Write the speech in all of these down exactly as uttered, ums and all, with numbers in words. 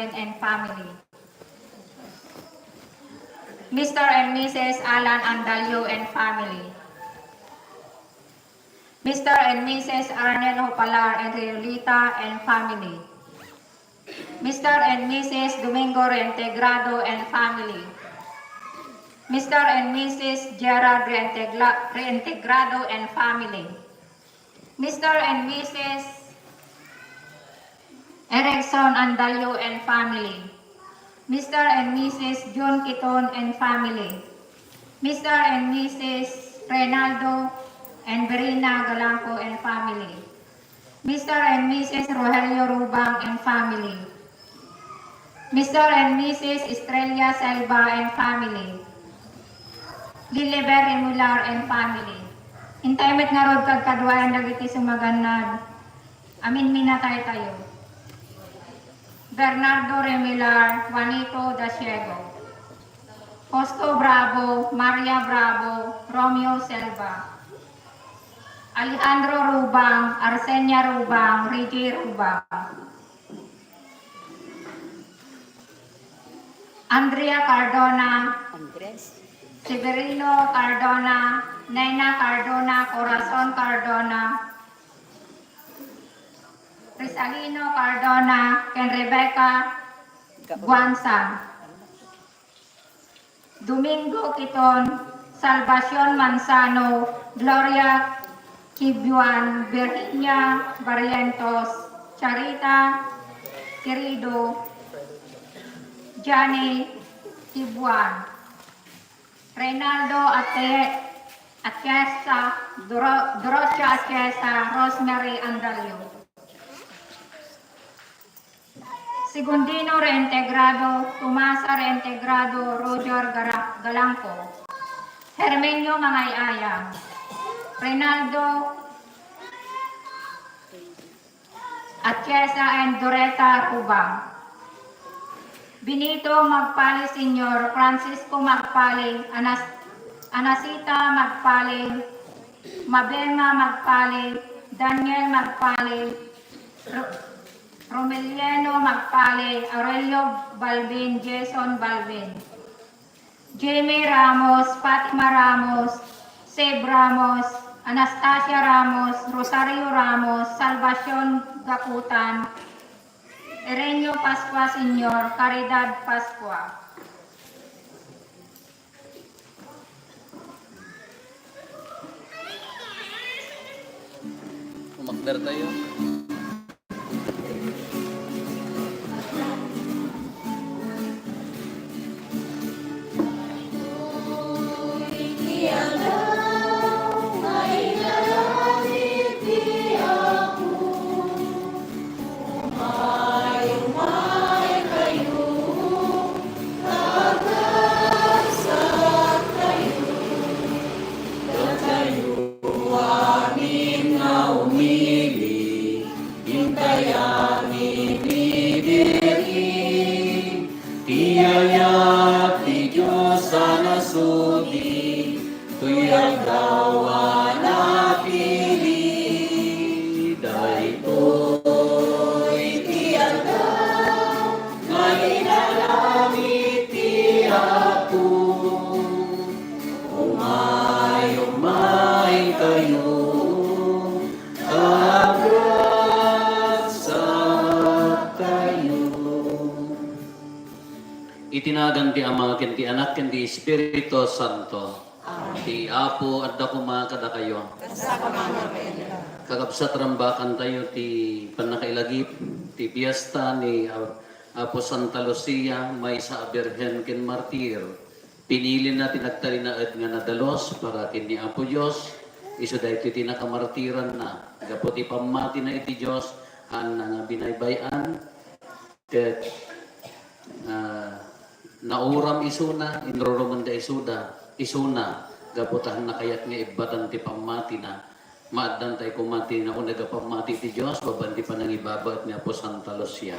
and family. Mister and Missus Alan Andalio and family. Mister and Missus Arnel Hopalar and Riolita and family. Mister and Missus Domingo Reintegrado and family. Mister and Missus Gerard Reintegla-, Reintegrado and family. Mister and Missus Erickson Andalio and family. Mister and Missus John Kiton and family. Mister and Missus Reynaldo and Verena Galanco and family. Mister and Missus Rogelio Rubang and family. Mister and Missus Estrella Selva and family. Lilibert Remular and family. Intay met ngarud kadkaduayan dagiti sumagannad. Amin minatay tayo. Bernardo Remular, Juanito Dasiego. Fausto Bravo, Maria Bravo, Romeo Selva. Alejandro Rubang, Arsenia Rubang, Reggie Rubang. Andrea Cardona, Andres. Severino Cardona, Nena Cardona, Corazon Cardona, Rizalino Cardona, ken Rebecca Guanza. Domingo Kiton, Salvacion Manzano, Gloria Kibuan, Virginia Barrientos, Charita Querido, Johnny Kibuan, Reynaldo Ate-, Atiesa, Doro-, Dorocia Atiesa, Rosemary Andalio. Segundino Reintegrado, Tomasa Reintegrado, Roger Gara-, Galangco, Hermenio Mangayayang, Reynaldo Atiesa and Doreta Rubang, Benito Magpali Senior, Francisco Magpali, Anas-, Anasita Magpali, Mabema Magpali, Daniel Magpali, Ro-, Romeliano Magpale, Aurelio Balbin, Jason Balbin, Jamie Ramos, Fatima Ramos, Seb Ramos, Anastasia Ramos, Rosario Ramos, Salvacion Gakutan, Erenio Pascua Senior, Caridad Pascua. Umakder tayo. Datayo amin nga umili, intay amin ibirhi ti ayat ti Dios a nasudi, toy aldaw a napili. Daytoy ti aldaw nga inaramid ti Apo. Umay, umay kayo, agragsaktayo. Iti nagan ti Ama, ken ti Anak, ken ti Espiritu Santo. Amen. Ti Apo adda koma kadakayo. Kasta koma met kenka. Kakabsat, rambakantayo ti pannakailagip ti fiesta ni Apo Santa Lucia, maysa a birhen ken martir. Pinilina ti nagtalinaed nga nadalus para ken ni Apo Dios. Isu daytoy ti nakamartiranna. Gapu ti pammatina iti Dios, haanna nga binaybay-an. Ket, ah, nauram isuna, inrurumenda isuda, isuna, gapu ta haanna kayat nga ibbatan ti pammatina. Maaddantay koma ti nauneg a pammati ti Dios, babaen ti panangibabaet ni Apo Santa Lucia.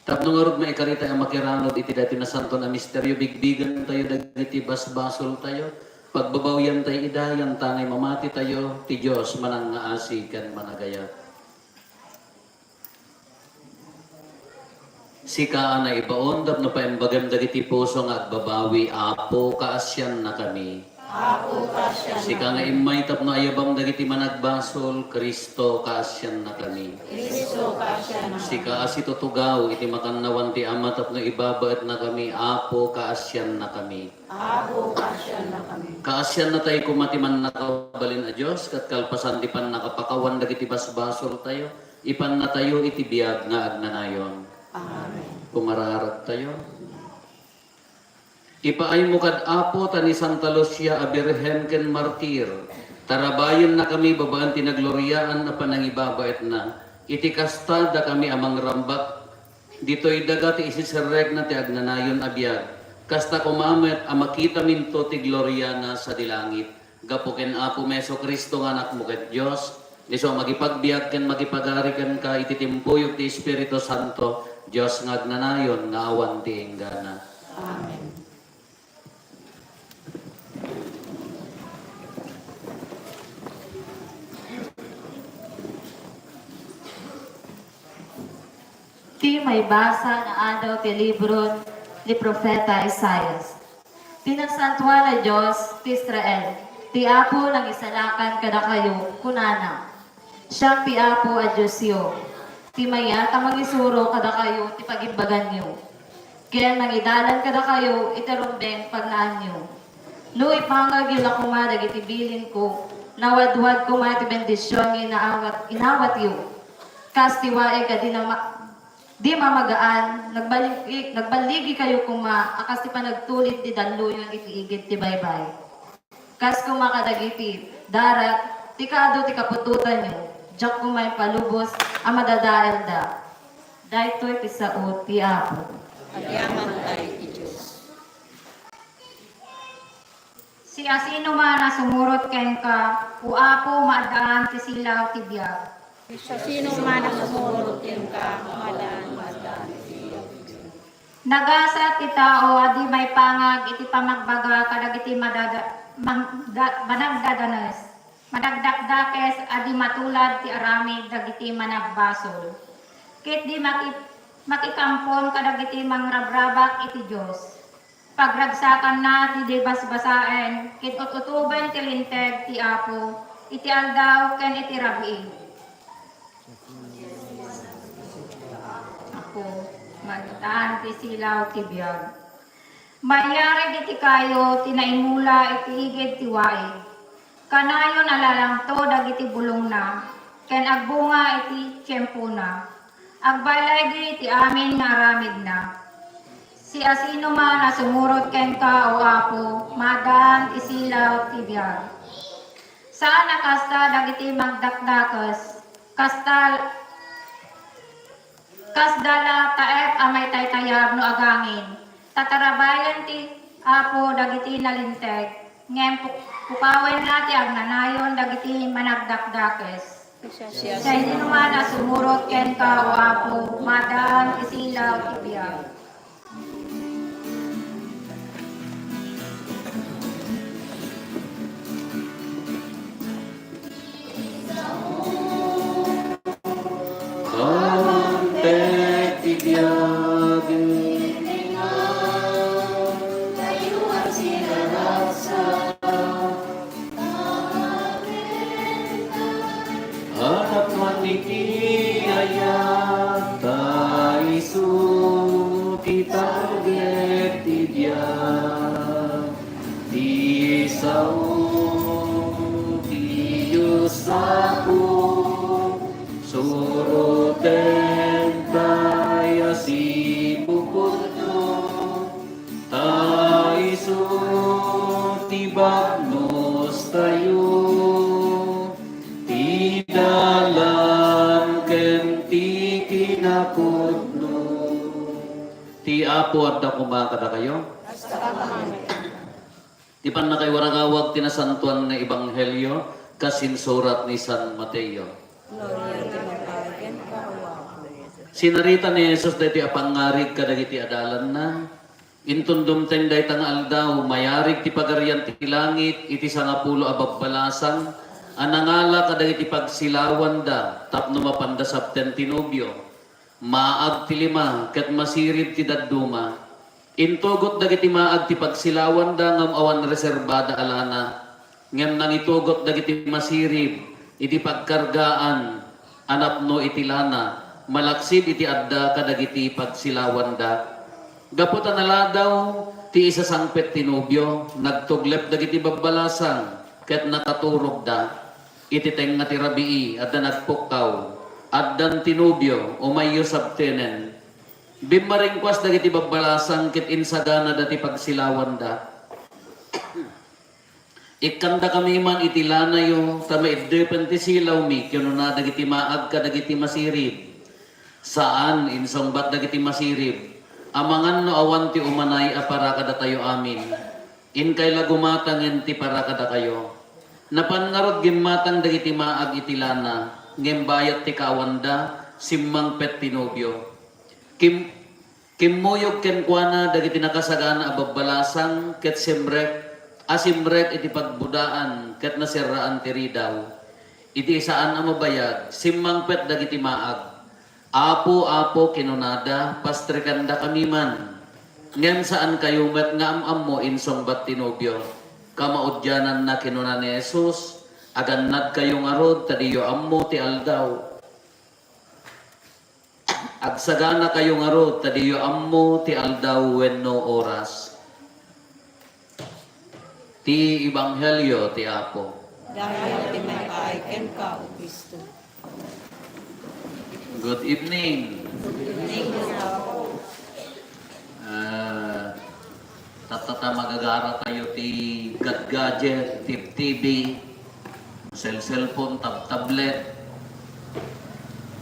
Tapno ngarud, maikaritay a makiranud iti daytoy nasanton a misterio, bigbigantayo dagiti basbasoltayo, pagbabawyantayo ida, yantangay mamatitayo, ti Dios manangngaasi ken managayat. Sika a naibaon tapno paimbagem dagiti puso nga agbabawi, Apo, kaasiannakami. Apo, kaasiannakami. Sika nga immay tapno ayabam dagiti managbasol, Cristo, kaasiannakami. Cristo, kaasiannakami. Sika a situtugaw iti makannawan ti Ama tapno ibabaetnakami, Apo, kaasiannakami. Apo, kaasiannakami. Kaasiannatayo koma ti Mannakabalin a Dios, ket kalpasan ti pannakapakawan dagiti basbasoltayo, ipannatayo iti biag nga agnanayon. Amen. Pumararaktayo. Ipaaymo kad Apo ta ni Santa Lucia a Birhen ken Martir, tarabayennakami babaen ti nagloriaan a panangibabaetna. Iti kasta, dakami a mangrambak, ditoy daga ti isiserrekna ti agnanayon a biag. Kasta koma met a makitaminto ti gloriana sadi langit. Gapu ken Apomi Jesu-Cristo nga Anakmo ket Dios, isu a makipagbiag ken makipagari kenka iti timpuyog ti Espiritu Santo, Dios nga agnanayon nga awan ti inggana. Amen. Ti maibasa nga adaw ti libro ni Profeta Isaias. Ti Nasantoan a Dios ti Israel, ti Apo nangisalakan kadakayo, kunana: Siak ti Apo a Diosyo, ti mayat a mangisuro kadakayo ti pagimbaganyo, ken mangidalan kadakayo iti rumbeng pagnaanyo. No ipangagyo la koma dagiti bilinko, nawadwad koma ti bendision nga inaawat, inawatyo. Kas ti waig a di nama-, di mamagaan, nagbaligi-, nagballigikayo koma a kas ti panagtulid ti dalluyon iti igid ti baybay. Kas koma kadagiti darat, ti kaadu ti kaputotanyo, diak koma impalubos a madadaelda. Daytoy ti sao ti Apo. Agyamankay ti Dios. Siasinoman a sumurot kenka, O Apo, maaddaan ti silaw ti biag. Siasinoman a sumurot kenka, maaddaan, maaddaan ti silaw ti biag. Nagasat ti tao a di maipangag iti pamagbaga kadagiti madada-, mang-, da-, managdadanes, madagdakdakes a di matulad ti aramid dagiti managbasol, ket di maki-, makikampon kadagiti mangrabrabak iti Dios. Pagragsakanna ti di basbasaen, ket ut-utoben ti linteg ti Apo iti aldaw ken iti rabii. Apo, maaddaan ti silaw ti biag. Mayarig iti kayo ti naimula iti igid ti waig. Kanayon a lalangto dagiti bulongna, ken agbunga iti tiempona. Agbalaygi iti amin nga aramidna. Siasinoman a sumurot kenka, O Apo, maaddaan ti silaw ti biag. Saan a kasta dagiti magdakdakes, kasta, kasda la taep a maitaytayab no agangin. Tatarabayen ti Apo dagiti nalinteg, ngem puk-, pukawenna ti agnanayon dagiti managdakdakes. Siasinoman a sumurot kenka, O Apo, maaddaan ti silaw ti biag. Kaman ti biag, tayo a sinaragsak, Anak man iti ayat, ta isu ti target ti biag. Ti sao ti Dios Apo, suroten tay a sipuputno, ta isu ti bagnos tayo, ti dalan ken ti kinapudno. Ti Apo adda koma kadakayo. Ti pannakaiwaragawag ti Nasantoan nga Ebanghelio kas insurat ni San Mateo. Gloria iti Apo ken iti Anak. Sinarita ni Jesus daytoy a pangngarig kadagiti adalanna. Inton dumteng dayta nga aldaw, mayarig ti Pagarian ti Langit iti sangapulo a babbalasang a nangala kadagiti pagsilawanda tapno mapanda sabten ti nobio. Maag ti lima ket masirib ti dadduma. Intugot dagiti maag ti pagsilawanda ngem awan reserbada a lana. Ngem nangitugot dagiti masirib iti pagkargaan a napno iti lana, malaksid iti adda kadagiti pagsilawanda. Gapu ta naladaw ti isasangpet ti nobio, nagtuglep dagiti babbalasang ket nakaturogda. Iti tengnga ti rabii, adda nagpukkaw, "Addan ti nobio, umayyo sabtenen." Bimmaringkuas dagiti babbalasang ket insaganada ti pagsilawanda. "Ikkandakami man iti lanayo, ta maiddepen ti silawmi," kinuna dagiti maag kadagiti masirib. "Saan," insungbat dagiti masirib, "amangan no awan ti umanay a para kadatayo amin. Inkay la gumatangen ti para kadakayo." Napan ngarud gimmatang dagiti maag iti lana, ngem bayat ti kaawanda, simmangpet ti nobio. Kim-, kimmuyog kenkuana dagiti nakasagana a babbalasang ket simrek a simrek iti pagbudaan ket naserraan ti ridaw. Iti saan a mabayag, simmangpet dagiti maag. "Apo, Apo," kinunada, "pastrikandakami man. Ngem saankayo met nga am-ammo," insungbat ti nobio. "Kamaudiananna," kinuna ni Jesus, "agannadkayo ngarud ta diyo ammo ti aldaw. Agsaganakayo ngarud ta diyo ammo ti aldaw wenno oras." Ti Ebanghelio ti Apo. Dayta ti maipaay kenka, O Kristo. Good evening. Good evening, Apo. Ah, tatta ta magagaratayo ti gadgadget, ti T V, cell-, cellphone, tab-, tablet.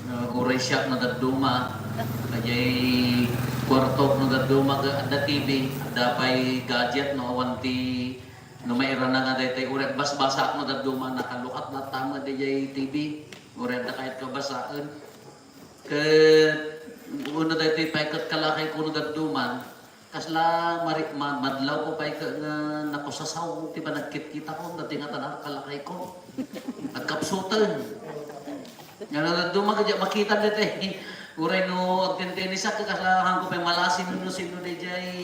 Ah, uray siak no dadduma, daydiay kuartok no dadduma, ga-, adda T V, adda pay gadget no awan ti, no mairana nga daytoy uray basbasaak no dadduma, nakalukat latta met daydiay T V, uray adda kayat kabasaen. Ket, uno daytoy pay ket kalakayko no dadduman, kasla mari-, ma-, madlawko pay ket nga nakusasaw ti panagkitkitakon, daytoy nga tan-, kalakayko. Agkapsuten. Nga no dadduma, kadi makita daytoy. Uray no agtentenisak, ket kasla hanko pay malasin no sino daydiay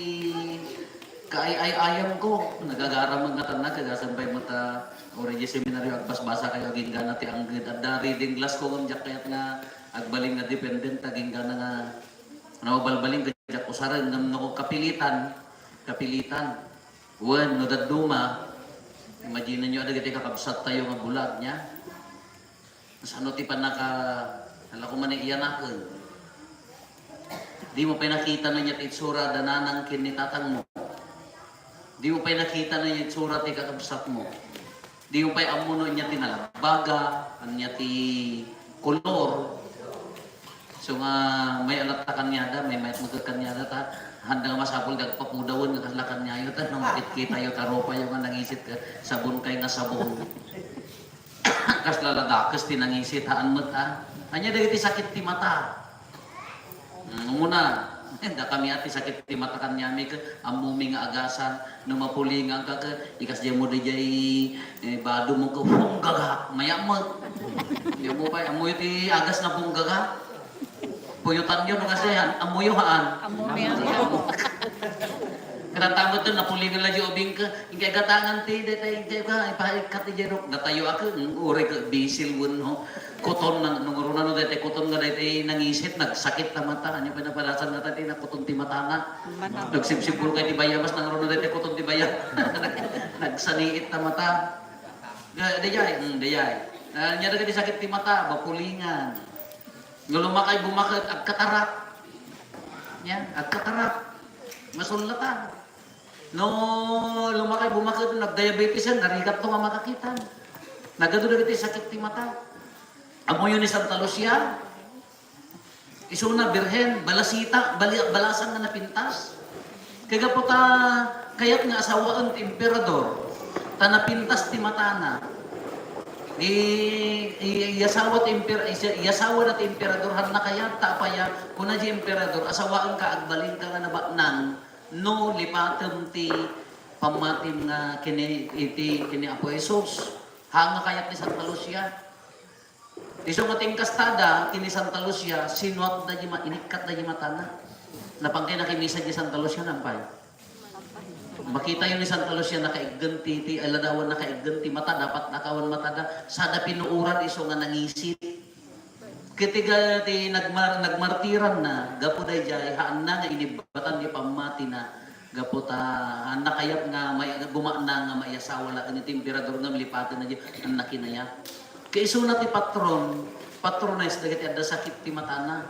kaay-ay-ayamko. Nagagara met nga tan-, kagasan pay met a, uray diay seminario, agbasbasakayo, agingga ti anggid. Adda reading glassko, ngem diak kayat nga agbalin nga dependent, agingga nga, ano, balbalin, diak usaren, ngem no kapilitan, kapilitan. Wen, no dadduma, imagine-yo, adda dagiti kakabsattayo nga bulag, nia? Saan ti pannaka-, hala ko man iyanaken. Dimo pay nakita no ania ti itsura da nanang ken ni tatangmo. Dimo pay nakita no ania itsura ti kakabsatmo. Dimo pay ammo no ania ti nalabbaga, ania ti kolor. So nga, may alatta kaniada, may mayat met kaniada ta, handa nga masapul nga agpapudawen nga kasla kaniayo ta, no makitkitayo ta rupayo nga nangisit ket sabonkay nga sabon. Kasla la dakes ti nangisit, haan met a. Ania dagiti sakit ti mata? Mm, umuna, dakami a ti sakit ti mata kaniami ket ammomi nga agasan, no mapulinganka ket ikasdiaymo daydiay, eh, badomo ket punggaga, mayat met. Diak ammo pay, ammoyo ti agas nga punggaga? Puyotanyo no kasdiay, ammoyo haan? Ammomi a. Ket adda met napulingan la diay ubing ket, inkay gatangan ti, daytoy, inkay ka, ipaikkat ti jerok. Datayo a ket, mm, uray ket bisil wenno koton, no, no ngarud no daytoy koton nga daytoy nangisit, nagsakit ta mata. Ania pay napadasan nga daytoy nakoton ti matana? Nagsibsibol kay ti bayabas, no ngarud no daytoy koton ti bayabas. Nagsaniit ta mata. Da-, daydiay, mm, daydiay. Ah, ania dagiti sakit ti mata, mapulingan. No lumakay bumaket, agkatarak. Nia, agkatarak. Masullatan. No lumakay bumaket, nagdiabetesen, narigatto nga makakitan. Nagadu dagiti sakit ti mata. Ammoyo ni Santa Lucia, isuna, birhen, balasita, bali-, balasang nga napintas. Kay gapu ta kayat nga asawaen ti emperador, ta napintas ti matana. I-, i-, iyasawa ti emper-, isi-, iyasawada ti emperador, hanna kayat ta apaya, kuna ti emperador, "Asawaenka, agbalinka nga nabatnang, no lipatem ti pammatim nga kini, iti, kini Apo Jesus." Haan nga kayat ni Santa Lucia. Isu nga ti inkastada, ti ni Santa Lucia, sinuatda di ma-, inikkatda di matana. Napangkay nakimisa di Santa Lucia, nampay. Makitayo ni Santa Lucia, nakaiggen ti, ti aladawan, nakaiggen ti mata, dapat nakawan matada. Sada pinuuran isu nga nangisit. Kitiga ti nagmar-, nagmartiran na, gapu dayjay, haanna nga inibbatan di pammatina, gapu ta, haanna kayat nga may, gumana nga maiasawa laeng ti emperador nga malipaten na di, haanna kinayat. Kaisuna ti patron, patrones dagiti adda sakit ti matana.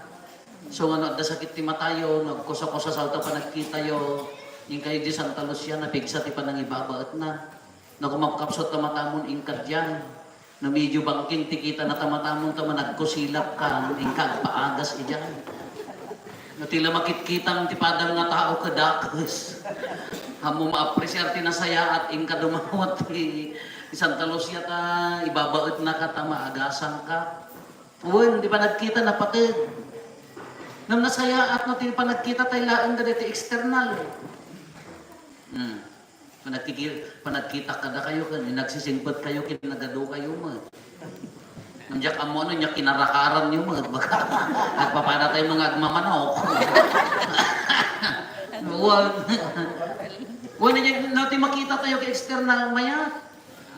So, nga no adda sakit ti matayo, no agkusakusa sa ta panagkitayo, inkayo di Santa Lucia, napigsa ti panangibabaetna. No, kung mapkapsut ta matamon, inka diay. No, medyo bangking ti kita na ta matamon, ta managkusilap ka, inka agpaagas idiay. No, ti la makitkitam ti padam nga tao, kadakes. Ammo maapresiar ti nasayaat, inka dumawat ti Santa Lucia ta ibabaetna ka ta maagasan ka. Wen, di panagkita, napateg. Ngem nasayaat no ti panagkita tayo laeng dagiti external. Hmm. Panagkiki-, panagkita kadakayo ken nagsisingpet kayo ken nagadu kayo met. Ngem diak ammo no, nya kinarakaran yo met. Baga, agpapada tayo mga agmamanok. Wen. Wen, no ti makita tayo ket external, mayat.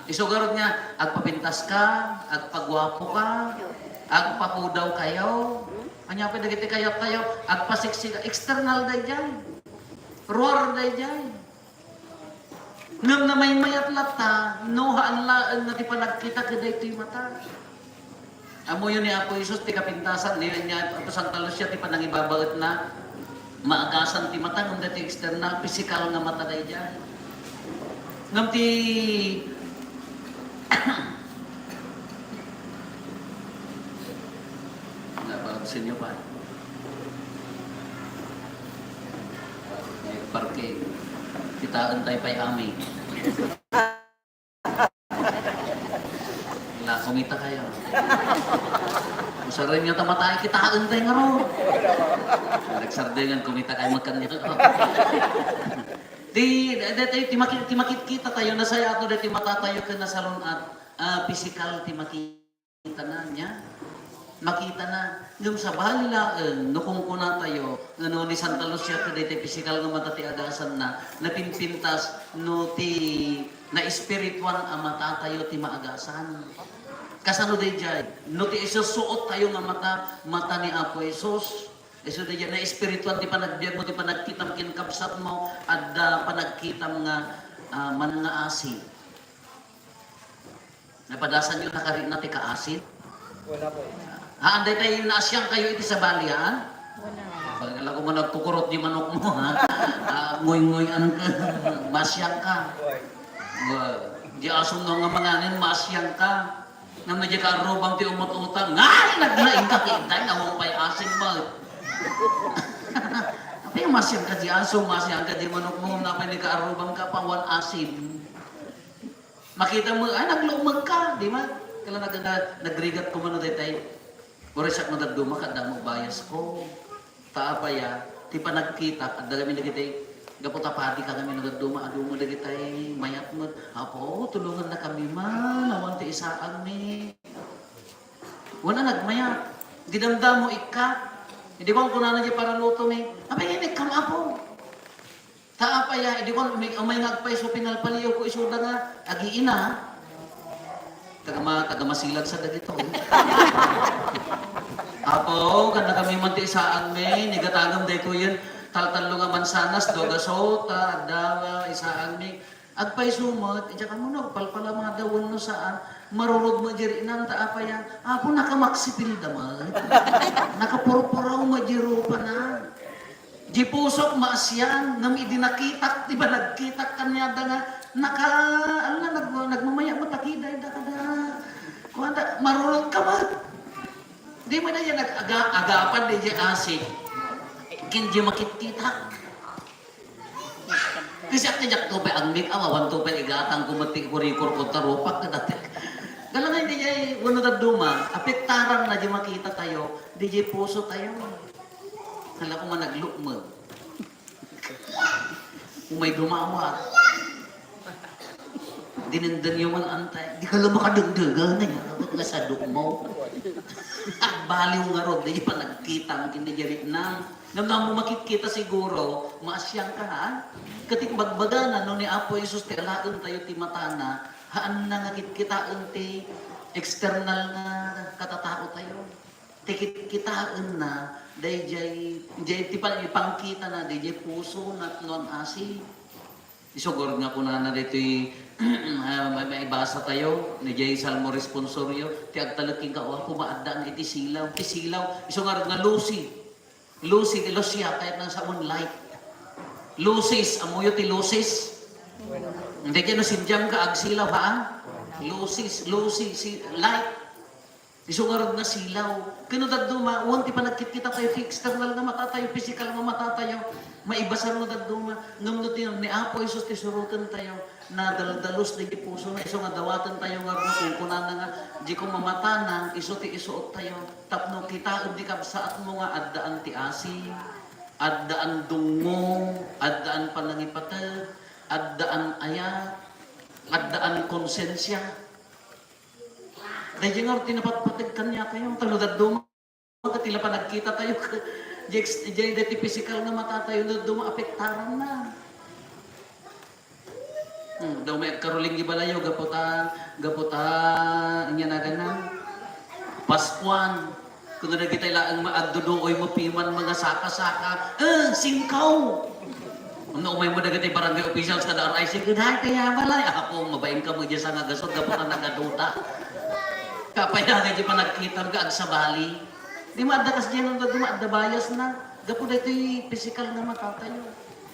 Isu garud nga, agpapintas ka, agpaguapo ka, agpapudaw kayo. Ania pay dagiti kayat tayo, agpaseksi ka, external daydiay. Ruar daydiay. Ngem namaymayat latta, no, haan laeng nga ti panagkita ket daytoy mata. Ammoyo ni Apo Jesus ti kapintasan, ni, ni Apo Santa Lucia ti panangibabaetna, maagasan ti mata, ngem daytoy external, pisikal nga mata daydiay. Ngem ti, napansin niyo pa? Parke, kitaen tayo pay amin. Wala, kumita kayo. Usarin nyo ta matay, kitaen tayo nga ron. Nagsardingan, kumita kayo, magkanyo. Di, di, di, di, di, maki-, di makikita tayo, nasaya ato di, di mata tayo, kaya nasalun at, ah, pisikal, di makikita na niya. Makita na. Ngem sabali laeng, no kunkuna tayo, nga no ni Santa Lucia, kadaytoy pisikal nga mata ti agasan na, napimpintas, no ti naespirituan a mata tayo ti maagasan. Kasano daydiay? No ti isussuot tayo nga mata, mata ni Apo Jesus. Isu daydiay, naespirituan ti panagbiag mo, ti panagkitam ken kabsat mo, adda panagkitam nga, ah, manangaasi. Napadasan yo na kari na ti kaasin? Wala po. Ha, anday tayo naasian kayo iti sabalian? Wala. Pag alam ko mo nagkukurot di manok mo, ha? Ah, nguy-nguyan ka. Maasian ka. Why? Well, di aso nga nga manganin, maasian ka. Nang medyo kaarubang ti umut-utang, ngay! Naglaing ka, kintay, nawang pa'y asin mo. Apa yung maasian ka di aso, maasian ka di manok mo, napay ni kaarubang ka, pawan asin. Makita mo, ay, naglumeg ka, di ba? Kala nag-, na-, nagrigat ko man, daytay. Uray siak no dadduma, kadda mo bias ko. Ta apay a, ti panagkitak, adda kami dagitay, gapu ta padi ka kami no dadduma, adu mo dagitay, mayat mo, Apo, tulungan na kami man, awan ti isaang mi. Wala nagmayat. Di damdamo ikka. Di ba, kunana di paraluto mi, apay, inik kam, Apo. Ta apay a, idi kon umay, umay nga agpayso, pinalpaliwko isuda nga agiina. Taga ma-, taga Masilag sa dagito. Apo, kanda kami man ti isaang mi, nigatagam daytoyen, taltallo nga mansanas, dua gasot, ta, adda, isaang mi. Agpayso met, idiak ammo no agpalpalamada wenno saan, marurod met di rinam, ta apay a, Apo, nakamaksipil da met. Nakapurpuraw met di rupana. Di pusok maasian, ngem idi nakitak, di ba nagkitak kaniada nga naka-, ano na, nag-, nagmamaya mo, takida, ida kada. Kuanda, marurot ka met. Di mo na yan nag-, aga-, agapad, di di asik. Kin di makitkitak. Kasi ak, diak to pa ang make up, awan to pa igatang kumati kurikor ko tarupak na dati. Galangan di jay, wano dadduma, apektaran na di makita tayo, di jay puso tayo. Hala ko man naglukmeg. Umay dumawa. Dinengdeng yo man antay. Di ka lang makadengdeng, eh. Abot nga sadok mo. Agbaliw ngarud, di panagkitam ken di riknam. Ngem no ammom a kitkita siguro, maasianka, ha? Ket ibagbagana, no ni Apo Jesus ti alaentayo ti matana, haanna nga kitkitaen ti external nga katataotayo. Ti kitkitaenna, daydiay, daydiay ti pa-, ipangkitana, daydiay pusona, no an-asi. Isu ngarud nga kunana ditoy, ah, may, maibasatayo, ni jay Salmo responsorio, ti agtalek kenka, "O Apo, maaddaan iti silaw." Ti silaw, isu ngarud nga lusi. Lusi, ti lucia, kayatna nga sawen light. Lusis, ammoyo ti lusis? Hindi kayo nasindiam ka agsilaw, ha? Lusis, lusi, si light. Isu ngarud nga silaw. Ken no dadduma, wen ti panagkitkitatayo ti external nga matatayo, pisikal nga matatayo. Maibasar no dadduma. Ngem no ti, ni Apo Jesus ti surotentayo, nadaldalus dagiti pusona. Isu nga dawatentayo ngarud nga kunkunana nga, "Diko mamatana, isu ti isuottayo." Tapno kitaem ti kabsaatmo nga addaan ti asi, addaan dungngo, addaan panangipated, addaan ayat, addaan konsensia. Daydiay ngarud ti napatpateg kaniatayo, ta no dadduma ket ti la panagkitatayo, jay ex-, jay daytoy pisikal nga matatayo, no dadduma apektaranna. Hmm, daw may agkaruling di balayo, gapu ta, gapu ta, ania naganna? Paskuan. Kuno dagitay laeng maagduduoy mo piman, mga saka-saka. Eh, singkaw! No umaymo dagiti barangay officials kada R I C, "Gud, hay, kaya balay." Apo, mabain ka mo dyan sa nga gasot, gapu ta nagaduda. Kapay na nga di panagkitam nga agsabali. Di maadda kas dyan, no dadduma, adda bias na. Gapu daytoy pisikal nga matatayo.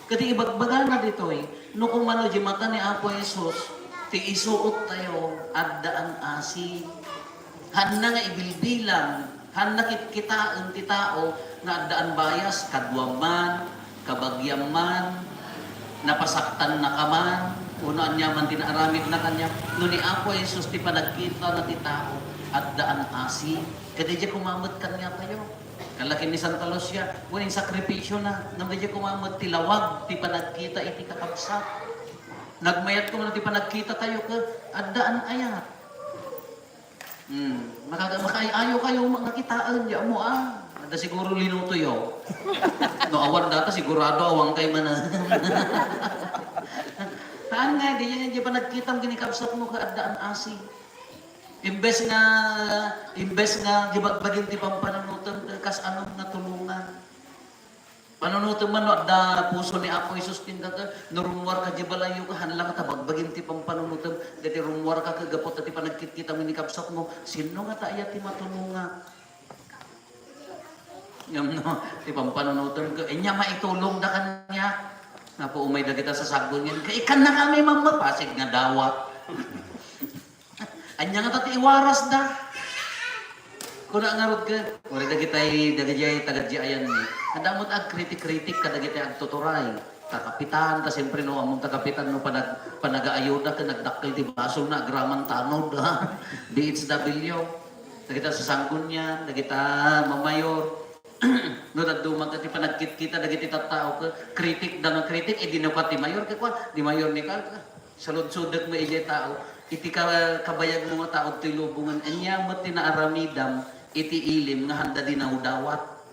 Ket ibagbagana ditoy, no kumano di mata ni Apo Jesus, ti isuottayo, addaan asi. Hanna nga ibilbilang, hanna kitkitaen ti tao nga addaan bias, kaduam man, kabagiam man, napasaktanna ka man, wenno ania man ti naaramidna kaniam. No ni Apo Jesus ti panagkitana ti tao, addaan asi. Ket idiay koma met kaniatayo. Kalakin ni Santa Lucia, wen insakripisio na, ngem daydiay koma met ti lawag ti panagkita iti kakabsat. Nagmayat koma ti panagkita tayo ket addaan ayat. Hmm, makaga-, makaay-ayo kayo, mga kitaen, di mo, ah. Ada siguro linuto yo. No, awan data, sigurado awan kay mana. Haan nga, di yan, di panagkitam, ginikabsat mo, ka addaan asi. Imbes nga, imbes nga gibagbagim ti pampanunotem, kas anam nga tulongan. Panunotem man no adda puso ni Apo Jesus ti indaga, no rummuar ka di balayo ka, haan lang ta bagbagim ti pampanunotem, deti rummuar ka ket gapu ta ti panagkitkitam ni kabsatmo, sinno nga ta aya ti matulonga? Ngem no, ti pampanunotem ket, anya maitulong da kaniak? Apo umay dagita sasaggun nga, ikkan na kami mamapasig nga dawat. Anya nga ta ti iwarasda? Kuna ngarud ket, uray dagitay, dagijay, taga di ayan ni. Adda met agkritik-kritik kadagitay agtuturay. Ta kapitan, ta siyempre no, ammom ta kapitan no panag-, panagaayuda ket nagdakkel ti basolna agraman tanod, ha? D H W. Dagita sasanggunian, dagita mamayor. No, dadduma ket ti panagkitkita dagiti tattao ket kritik da nga kritik, eh, di no ka ti mayor, ket kua, di mayor ni ka, saludsodek mo idiay tao. Iti ka-, kabayag mo nga tao toy lubongan, ania met ti naaramidam iti ilim nga handa dinawdawat?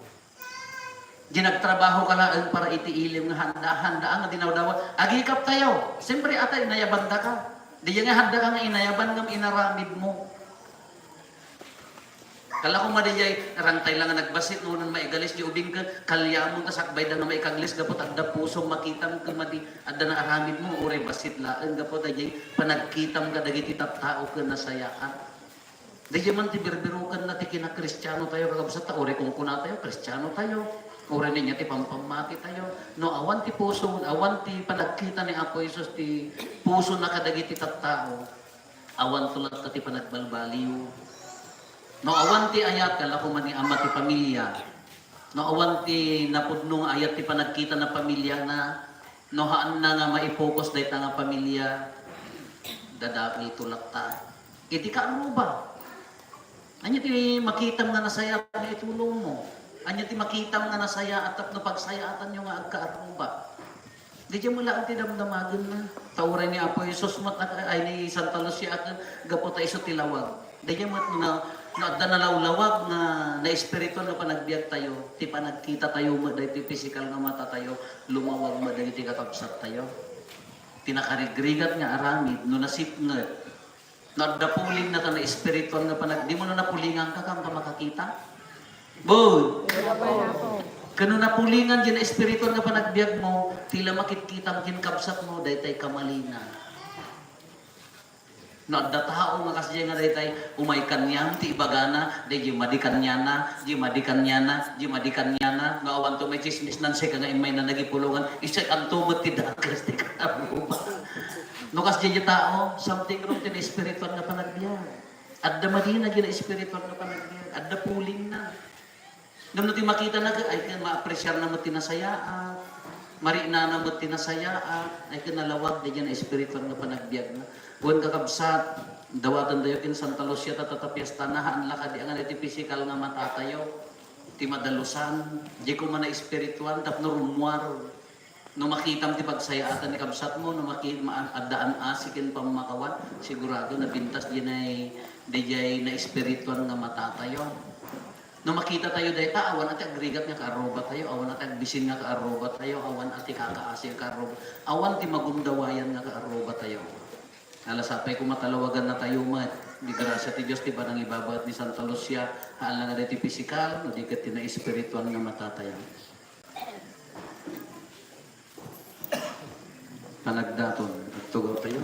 Di nagtrabaho ka laeng para iti ilim nga handa, handa nga dinawdawat. Agikap tayo. Siyempre, ata inayaban da ka. Di nga handa ka nga inayaban ngam inaramid mo. Kala ko madi jay, rangtay lang nga nagbasit, no, nang maigalis di ubing ka, kalyamon ta sakbay da nga maikaglis, gapu ta adda puso, makitam ka madi, adda naaramid mo, uray basit laeng, gapu ta jay, panagkitam ka dagiti tattao ken nasayaan. Dayjay man ti birbiroken na ti kinakristiano tayo, kakabsat ta, uray kunkuna tayo, kristiano tayo, uray niya ti pampammati tayo. No, awan ti puso, awan ti panagkita ni Apo Jesus ti puso na kadagiti tattao. Awan to latta ti panagbalbaliw. No awan ti ayat, kala ko man ni ama ti pamilya. No awan ti napudno nga ayat ti panagkita na pamilya na, no haanna nga maipokus dayta nga pamilya, dadakkel to latta. Iti kaarruba. Anya ti makitam nga nasayaat nga itulong mo? Anya ti makitam nga nasayaat tapno pagsayaatanyo nga agkaarruba? Dayjay met laeng ti damdamagenna. Ta uray ni Apo Jesus met, ay, ni Santa Lucia, gapu ta isu ti lawag. Dayjay met nga, No adda nalawlawag nga naespirituan nga panagbiagtayo, ti panagkitatayo met daytoy pisikal nga matatayo, lumawag met dagiti kakabsattayo. Ti nakarigrigat nga aramid, no nasipnget, no adda pulingna ta naespirituan nga panag-, dimo no napulinganka, kaanka makakita? Boy! Ken no napulingan diay naespirituan nga panagbiagmo, ti la makitkitam ken kabsatmo, daytay kamalina. No adda tao nga kasdiay nga daytay, umay kaniam ti ibagana, daydiay madi kaniana, di madi kaniana, di madi kaniana, no awanto may tsismis, nansay ka nga immay na nagipulongan, isu anto met ti dakes ti kaaruba. No kasdiay ti tao, something wrong ti naespirituan nga panagbiag. Adda madina diay naespirituan nga panagbiag. Adda pulingna. Ngem no ti makitana ket, ay, ket maapresiarna met ti nasayaat, mariknana met ti nasayaat, ay, ket nalawag daydiay naespirituan nga panagbiagna. Wen, kakabsat, dawatendayo ken Santa Lucia ta, ta, ta piestana, haan la kadi a nga iti pisikal nga matatayo, ti madalusan, di koma naespirituan, tapno rummuar. No makitam ti pagsayaatan ni kabsatmo, no maki-, ma-, adda an-asi ken pammakawan, sigurado nabintas diay, daydiay naespirituan nga matatayo. No makitatayo dayta, awan a ti agrigat nga kaarrubatayo, awan a ti agbisin nga kaarrubatayo, awan a ti kakaasi nga kaarruba, awan ti magumdawayan nga kaarrubatayo. Ala, sapay koma ta lawagannatayo met. Ti grasia ti Dios ti panangibabaet ni Santa Lucia, haan la nga daytoy pisikal, no di ket ti naespirituan nga matatayo. Panagdaton, agtugawtayo.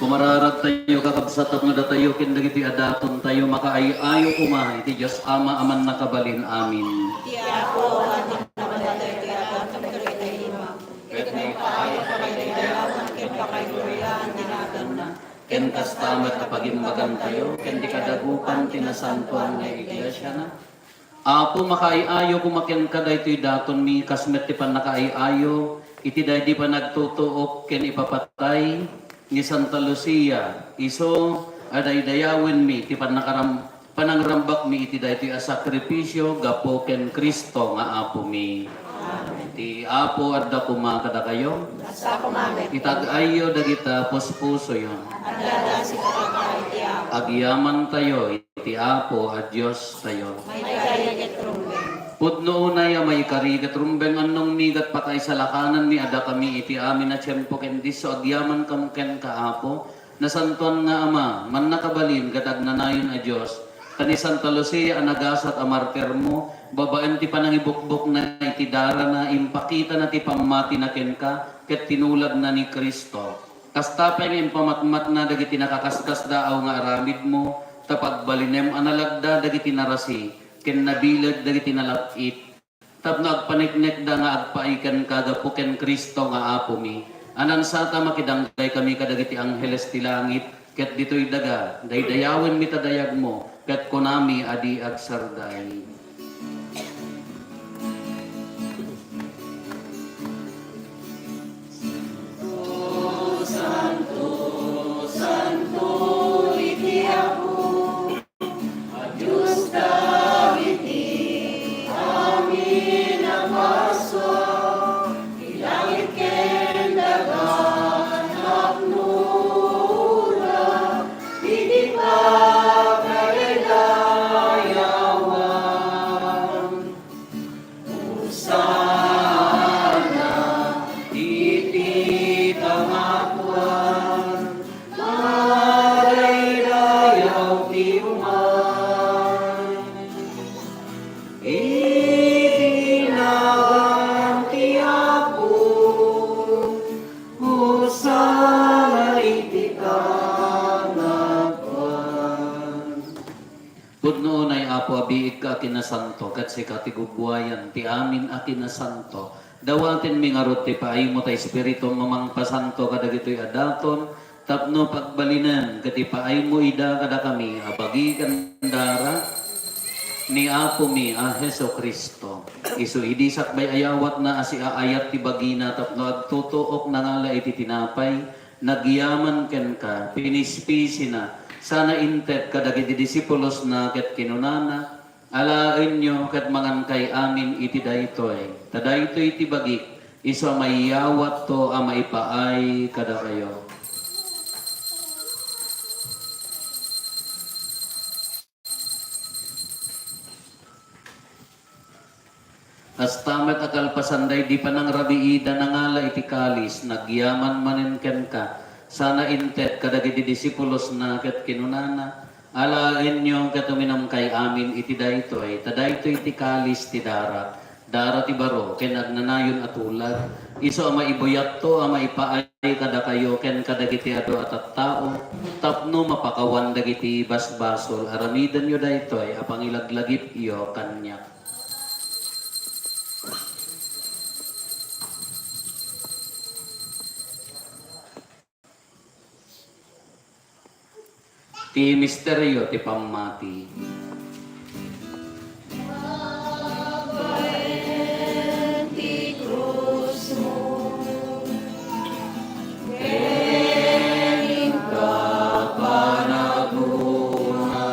Kumararagtayo, kakabsat, tapno datayo ken dagiti adatontayo makaay-ayo koma iti Dios Ama a mannakabalin. Amin. Ti Apo, ania nga mabasa daytoy a daton kadagiti ima, ket maipaayka kadagiti dayawen ken pakaiguriaan ti naganna. Ken kasta met a pagimbagantayo ken ti kadagupan ti nasantoan nga iglesiana. Apo, makaay-ayo koma kenka daytoy datonmi, kas met ti pannakaay-ayo iti daydi panagtutuok ken ipapatay ni Santa Lucia. Isu a daydayawenmi ti pannakaram-, panangrambakmi iti daytoy a sakrifisio gapu ken Cristo nga Apomi. Ti Apo adda koma kadakayo. Basta kumamet. Itag-ayyo dagita puspusoyo. Adda sika iti Apo. Agyamantayo iti Apo a Diostayo. Maikari ket rumbeng. Pudno unay a maikari ket rumbeng, annong migat pakaisalakanan mi a dakami iti amin a tiempo ken disso agyamankam kenka, Apo. Nasantoan nga Ama, mannakabalin ket agnanayon a Dios, ta ni Santa Lucia a nagasat a martirmo, babaen ti panangibukbokna iti darana, impakitana ti pammatina kenka, ket tinuladna ni Cristo. Kasta pay nga impamatmatna dagiti nakaskasdaaw nga aramidmo, ta pagbalinem a nalagda dagiti narasi ken nabileg dagiti nalap-it, tapno agpaneknekda nga agpaay kenka gapu ken Cristo nga Apomi. Ania sa ta makidanggay kami kadagiti angheles ti langit, ket ditoy daga, daydayawenmi ta dayagmo, ket kunami a di agsarday. Santo, santo iti Apo, a Dios dagiti amin a parsua, ti langit ken daga, tapno iti pagdaydayawan. Hosanna iti kangatoan, madaydayaw ti umay. Iti nagan ti Apo, Hosanna iti kangatoan. Pudno unay, Apo, a biigka a kinasanto, ket sika ti gugwayan ti amin a kinasanto. Dawatenmi ngarud ti paaymo ta Espiritum a mangpasanto kadagitoy a daton, tapno pagbalinen ket ipaaymo ida kadakami a bagi ken dara ni Apomi a Jesu-Cristo. Isu idi sakbay a yawatna a siaayat ti bagina tapno agtutuok, nangala iti tinapay, nagyaman kenka, pinispisina, sana inted kadagiti disipulosna ket kinunana, "Alaenyo ket mangankay amin iti daytoy, ta daytoy ti bagik, isu a maiyawatto a maipaay kadakayo." Kasta met a kalpasan daydi panangrabiida, nangala iti kalis, nagyaman manen kenka, sana inted kadagiti disipulosna ket kinunana, "Alaenyo ket uminumkay amin iti daytoy, ta daytoy ti kalis ti darak, dara ti baro ken agnanayon a tulag, isu a maibuyatto a maipaay kadakayo ken kadagiti adu a tattao, tapno mapakawan dagiti basbasol. Aramidenyo daytoy a pangilaglagipyo kaniak." Ti misterio ti pammati. Ti krusmo ken inka panaguna.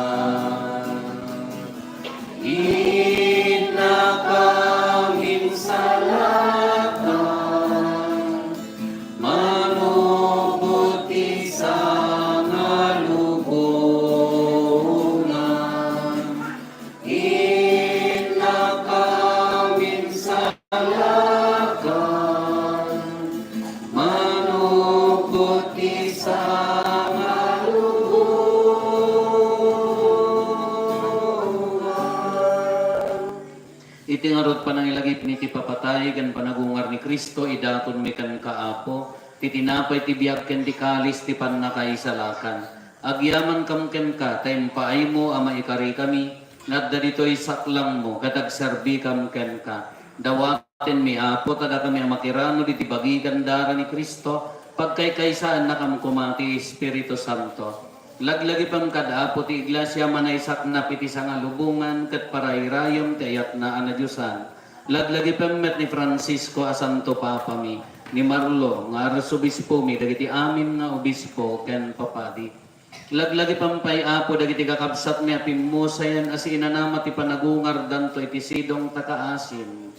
Innaka minsalakan, manupot ti sangalubongan. Innaka minsalakan, manupot ti sangalubongan. Iti ngarud panangilagipmi ti papatay ken panagungar ni Cristo, idatonmi kenka, Apo, ti tinapay ti biag ken ti kalis ti pannakaisalakan. Agyamankam kenka, ta impaaymo a maikarikami, nga adda ditoy saklangmo, ket agserbikam kenka. Dawatenmi, Apo, ta dakami a makirano diti bagi ken dara ni Cristo, pagkaykaysaennakam koma ti Espiritu Santo. Laglagipem kad Apo ti Iglesia a naisaknap iti sangalubongan ket parairayem ti ayatna a nadiosan. Laglagipem met ni Francisco a Santo Papami, ni Marlo nga Arsobispomi, dagiti amin nga obispo ken papadi. Laglagipem pay, Apo, dagiti kakabsatmi a pimmusayen a siinanama ti panagungardanto iti sidong ta kaasim.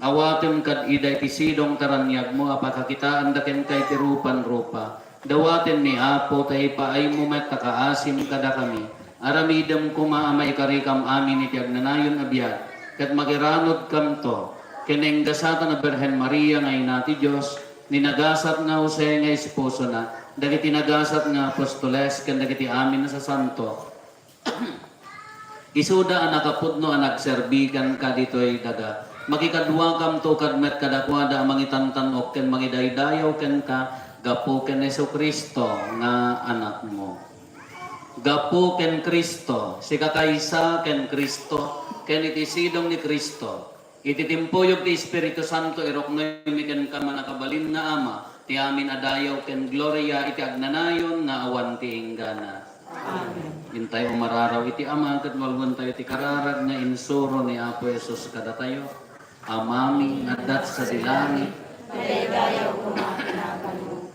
Awatem kad ida iti sidong ta raniagmo a pakakitaanda kenka iti rupan-rupa. Dawatenmi, Apo, ta ipaaymo met ta kaasim kadakami. Aramidem koma a maikarikam amin iti agnanayon a biag, ket makiranudkamto ken nainggasatan a Birhen Maria nga Ina ti Dios, ni nagasat nga Jose nga esposona, dagiti nagasat nga apostoles, ken dagiti amin a sasanto. Isuda a nakapudno a nagserbi kenka ditoy daga. Makikaduakamto kad met kadakuada a mangitantan-ok ken mangidaydayaw kenka gapu ken Jesu-Cristo nga Anakmo. Gapu ken Cristo, sikakaysa ken Cristo, ken iti sidong ni Cristo, iti timpuyog ti Espiritu Santo, iruknoymi kenka, Mannakabalin nga Ama, ti amin a dayaw ken gloria iti agnanayon nga awan ti inggana. Amen. Intay umararaw iti Ama, ket walwentayo ti kararag nga insuro ni Apo Jesus kadatayo. Amami nga adda sadi langit, madaydayaw koma ti naganmo.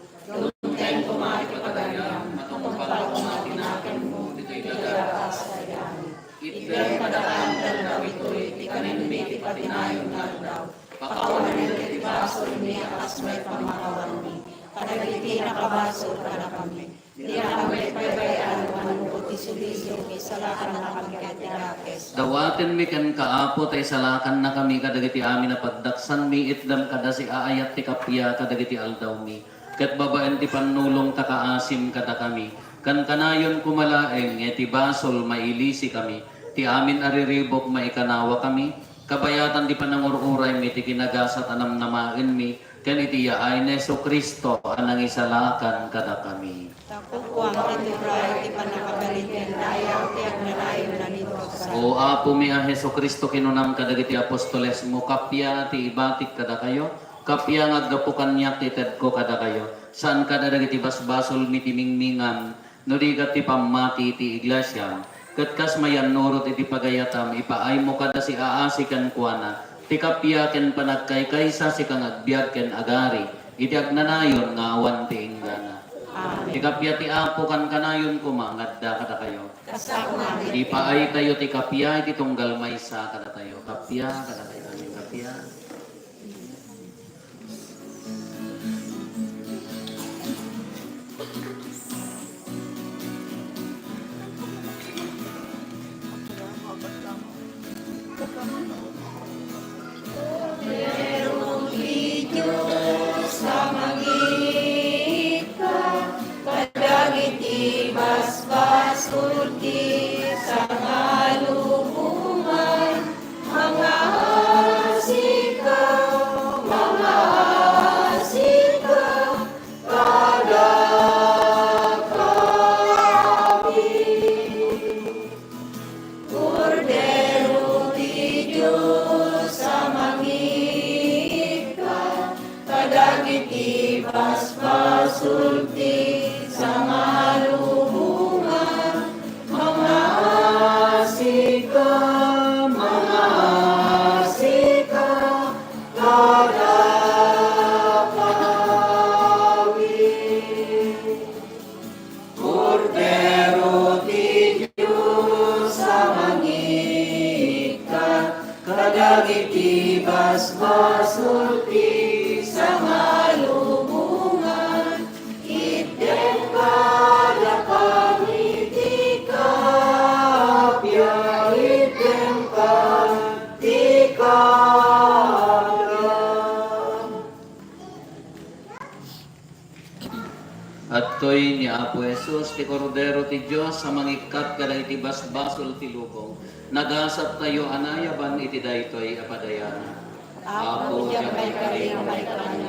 Dumteng koma ti pagariam, matungpal koma ti naganmo, ditoy daga kas kadagami. Itdem kadakami aldaw itoy ti kanenmi ti patinayon nga aldaw. Pakawanem iti basolmi a kas met pamakawanmi kadagiti nakabasol kadakami. Dinakami paypayawan no ti sulisyo, isalakannakami ket ti dakes. Dawatenmi kenka, Apo, ta isalakannakami kadagiti amin a pagdaksanmi, itdem kada siaayat ti kappia kadagiti aldawmi. Ket babaen ti pannulong ta kaasim kadakami, kankanayon koma laeng nga iti basol mailisikami, ti amin a riribuk maikanawakami, kabayatan ti panangur-uraymi ti kinagasat a namnamaenmi, ken iti yaay ni Jesu-Cristo a nangisalakan kadakami. Tapno awan ti uray ti pannakabalin ken dayaw ti agnanayon a naimbag. O Apomi a Jesu-Cristo, kinunam kadagiti apostolesmo, kappia ti ibatik kadakayo, kappia nga aggapu kaniak ti itedko kadakayo. Saan kada dagiti basbasolmi ti mingmingan, no di ket ti pammati ti iglesiam. Ket kas mayannurot iti pagayatam, ipaaymo kada siaasi kenkuana ti kappia ken panagkaykaysa, sika nga agbiag ken agari iti agnanayon nga awan ti inggana. Amen. Ti kappia ti Apo kankanayon koma nga adda kadakayo. Ipaaytayo ti kappia iti tunggal maysa kadatayo. Kappia kadatayo. Amen. Kappia. Kordero ti Dios a mangiikkat kadagiti basbasol ti sangalubongan, mangaasika, mangaasika, kadakami. Kordero ti Dios a mangiikkat kadagiti basbasol ti sangalubongan, mangaasika, mangaasika, kadakami. Kordero ti Dios a mangiikkat kadagiti basbasol ti sangalubongan, itdem kadakami ti kappia, itdem kad ti kappia. Adtoy ni Apo Jesus, ti Kordero ti Dios a mangikkat kadagiti basbasol ti lubong. Nagasattayo a nayaban iti daytoy a padayanan. Apo, diak maikari nga maikkan,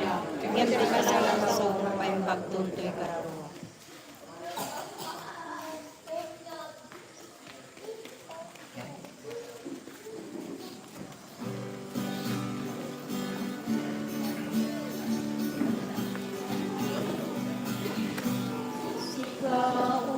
ngem dika sangabasol nga maimbagton toy kararua. Sika, O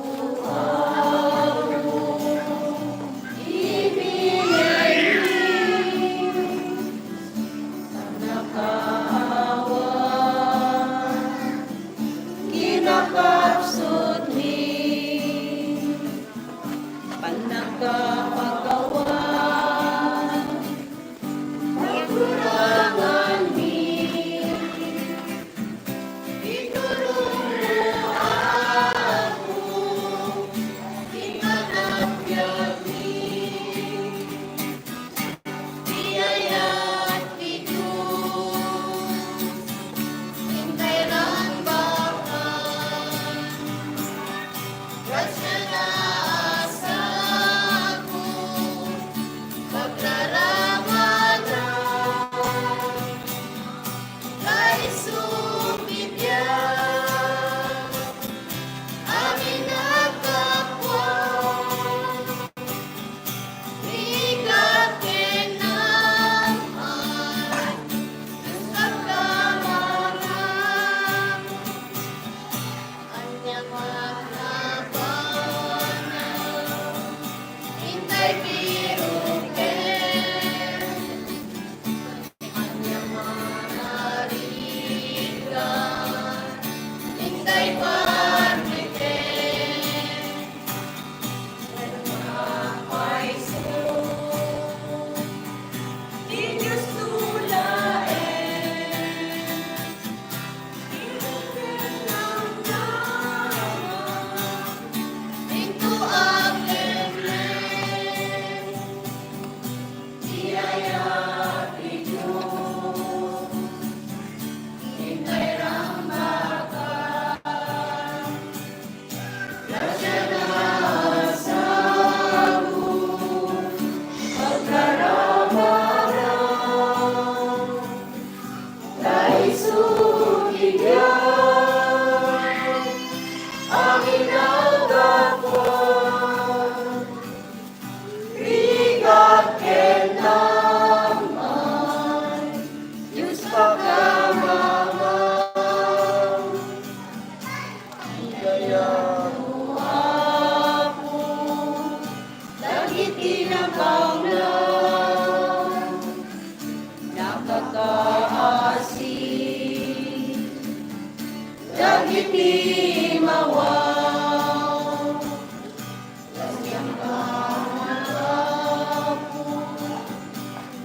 dagiti mawa.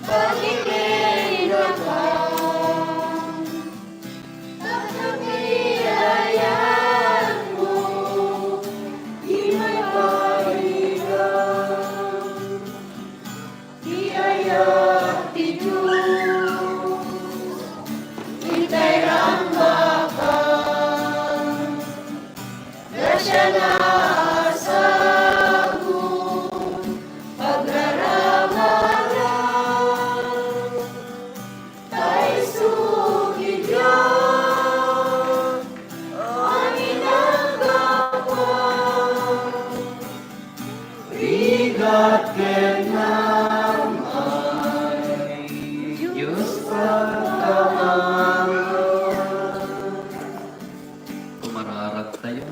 Pagilinnaka, tapno ti ayatmo, di maipaayda. Ti ayat ti Dios, itay rambaka. Grasia nga asago, pagraramara, ta isu ti Dios, a minagapa, rigat ken naam-ay, Dios pagkaammo. Kumararag tayo.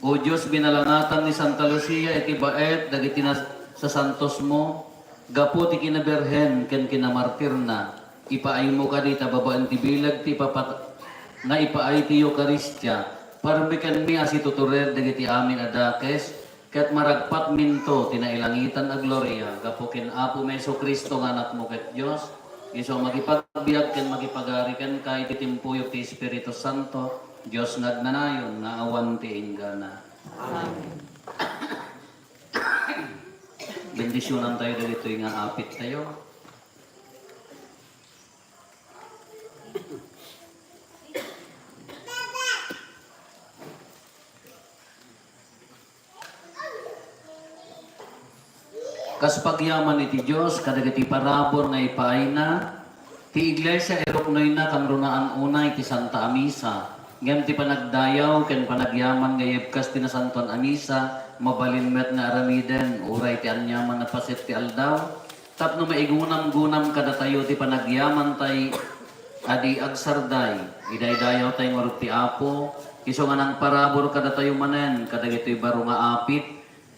O Dios, binalangatan ni Santa Lucia iti baet dagiti nas-, sasantosmo, gapu ti kinabirhen ken kinamartirna, ipaaymo kadi ta babaen ti bileg ti ipapat-, nga ipaay ti Eukaristia, parmekenmi a situtured dagiti amin a dakes, ket maragpatminto ti nailangitan a gloria gapu ken Apomi Jesu-Cristo nga Anakmo ket Dios, isu a makipagbiag ken makipagari kenka iti timpuyog ti Espiritu Santo, Dios nga agnanayon nga awan ti inggana. Amen. Bendisyonantayo dagitoy nga apittayo. Kas pagyaman iti Dios kadagiti parabur nga ipaayna, ti Iglesia iruknoyna kangrunaan unay ti Santa a Misa, ngem ti panagdayaw ken panagyaman nga ibkas ti Nasantoan a Misa, mabalin met nga aramiden uray ti aniaman a paset ti aldaw, tapno maigunamgunam kadatayo ti panagyamantay a di agsarday. Idaydayawtay ngarud ti Apo, isu nga nangparabur kadatayo manen kadagitoy baro nga apit,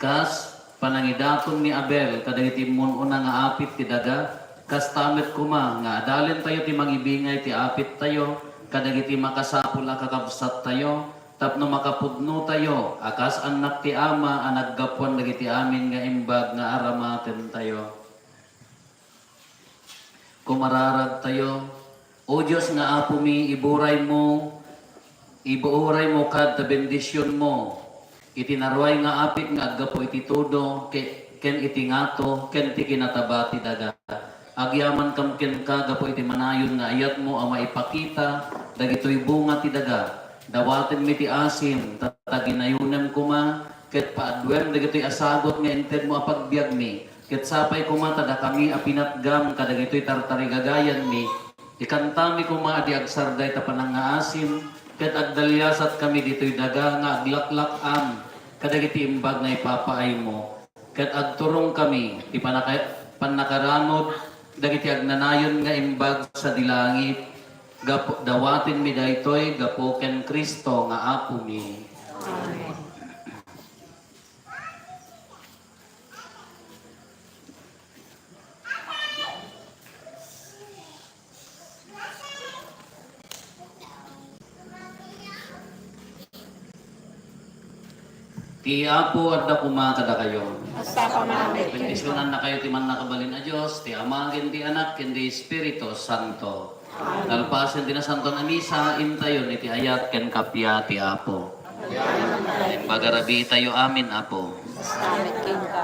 kas panangidaton ni Abel kadagiti immun-una nga apit ti daga, kasta met koma nga adalentayo ti mangibingay ti apittayo kadagiti makasapul a kakabsattayo, tapno makapudnotayo a kas annak ti Ama a naggapuan dagiti amin nga imbag nga aramatentayo. Kumararagtayo. O Dios nga Apomi, iburaymo, iburaymo kad ta bendisionmo iti naruay nga apit nga aggapu iti tudo, ke-, ken iti ngato, ken ti kinataba ti daga. Agyamankam kenka gapu iti manayon nga ayatmo a maipakita dagitoy bunga ti daga. Dawatenmi ti asim, ta taginayonem koma, ket paaduem dagitoy a sagut nga intedmo a pagbiagmi. Ket sapay koma ta dakami a pinatgam kadagitoy tartarigagayanmi, ikantami koma a di agsarday ta panangngaasim, ket agdaliasatkami ditoy daga nga aglaklak-am kadagiti imbag nga ipapaaymo, ket agturongkami ti pannaka-, pannakaranod dagiti agnanayon nga imbag sadi langit. Gapu-, dawatenmi daytoy gapu ken Cristo nga Apomi. Amen. Ti Apo adda koma kadakayo. Kasta met. Bendisyonannakayo ti Mannakabalin a Dios, ti Ama, ken ti Anak, ken ti Espiritu Santo. Nalpasen ti Nasantoan a Misa, intayon iti ayat ken kappia ti Apo. Imbagarabiitayo amin, Apo. Kasta met kenka.